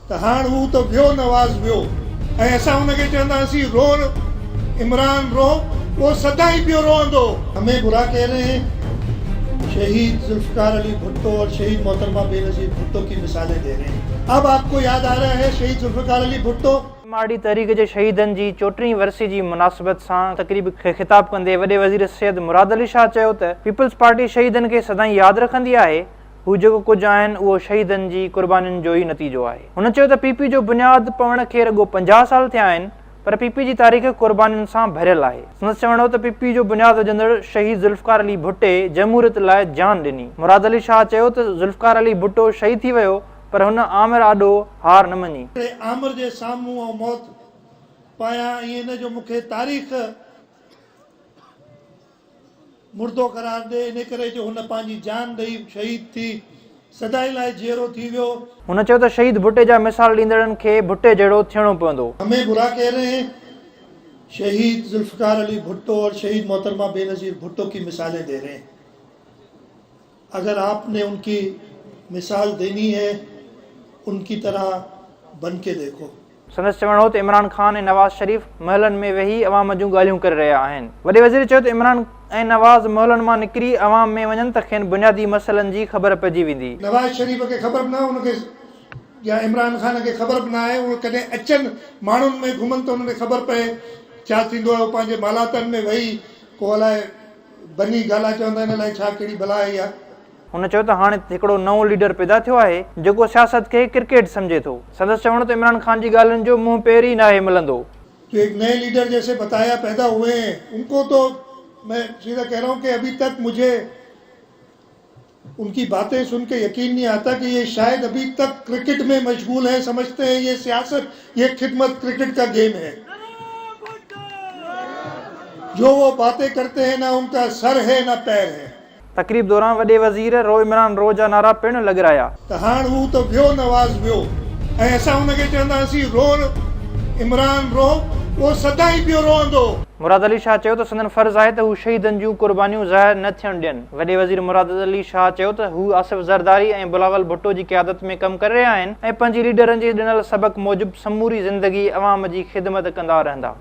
ته هاڻ هو ته ويو نواز ويو ۽ اسان ان کي چونداسين رو عمران رو اهو سدائين پيو روئندو. همين برا ڪهه رهي هين شهيد ذوالفقار علي ڀٽو اور شهيد محترمه بينظير ڀٽو ڪي مثالين the رهي هين اب آپ ڪو ياد آ رها هي شهيد Zulfiqar Ali Bhutto. M R D تحريڪ جي شهيدن جي چوٽيهين ورسي جي مناسبت سان تقريب کي خطاب ڪندي وڏي وزير سيد مراد علي شاهه چيو ته پيپلز پارٽي شهيدن کي سدائين ياد رکندي آهي، هو جيڪو ڪجهه آهن اهو شهيدن جي قربانين جو ئي نتيجو آهي. هن چيو ته پي پي جو بنياد پوڻ کي رڳو 50 سال ٿيا آهن پر پي پي جي تاريخ قربانين سان ڀريل آهي. سندس چوڻ هو ته پي پي جو بنياد وجهندڙ شهيد ذوالفقار علي ڀٽي جمهوريت لاء جان ڏني. مراد علي شاهه چيو ته ذوالفقار علي ڀٽو شهيد ٿي ويو پر هن آمر آڏو هار نه مڃي. آمر جي سامهون آئون موت پايان ائين نه جو مون کي تاريخ مردو قرار ڏي، ان ڪري جو هن پنهنجي جان ڏئي شهيد ٿي سدائين لاء جيئرو ٿي ويو. هن چيو ته شهيد ڀٽي جا مثال ڏيندڙن کي ڀٽي جهڙو ٿيڻو پوندو. همين برا ڪهه رهي هين شهيد ذوالفقار علي ڀٽو اور شهيد محترمه بينظير ڀٽو ڪي مثالين the رهي هين اگر آپ ني ان ڪي مثال ديني هي ان ڪي طرح بن ڪي ديکو. سندس چوڻ هو ته عمران خان ۽ نواز شريف محلن ۾ ويهي عوام جون ڳالهيون ڪري رهيا آهن. وڏي وزير چيو ته عمران ۽ نواز محلن مان نڪري عوام ۾ وڃن ته کين بنيادي مسئلن جي خبر پئجي ويندي. نواز شريف کي خبر به نه ان کي يا عمران خان کي خبر به نه آهي اهي ڪڏهن اچن ماڻهن ۾ گهمن ته انهن کي خبر پئي ڇا ٿيندو آهي هو پنهنجي محلاتن ۾ ويهي ڪو الائي بني گالا چوندا آهن الائي ڇا ڪهڙي بلا آهي اها. هن چيو ته هاڻي هڪڙو نئون ليڊر پيدا ٿيو آهي، جيڪو سياست کي ڪرڪيٽ سمجهي ٿو. سندس چوڻ هو ته عمران خان جي ڳالهين جو منهن پير ئي ناهي ملندو. جو ايڪ نئي ليڊر جيسي بتايا پيدا هئي هين انڪو تو مين سيڌا ڪهه رها هون ڪي اڀي تڪ مجهي انڪي باتين سن ڪي يقين نهين آتا ڪي يي شايد اڀي تڪ ڪرڪيٽ مين مشغول هين سمجهتي هين يي سياست يي خدمت ڪرڪيٽ ڪا گيم هي جو وو باتين ڪرتي هين نه انڪا سر هي نه پير هي. تقريب دوران وڏي وزير رو عمران رو جا نعرا پڻ لڳرايا. ته هاڻ هو ته ويو نواز ويو ۽ اسان ان کي چونداسين رو عمران رو اهو سدائين پيو روئندو. مراد علي شاهه چيو ته سندن فرض آهي ته هو شهيدن جون قربانيون ضايع نه ٿيڻ ڏين. وڏي وزير مراد علي شاهه چيو ته هو آصف زرداري ۽ بلاول ڀٽو جي قيادت ۾ ڪم ڪري رهيا آهن ۽ پنهنجي ليڊرن جي ڏنل سبق موجب سموري زندگي عوام جي خدمت ڪندا رهندا.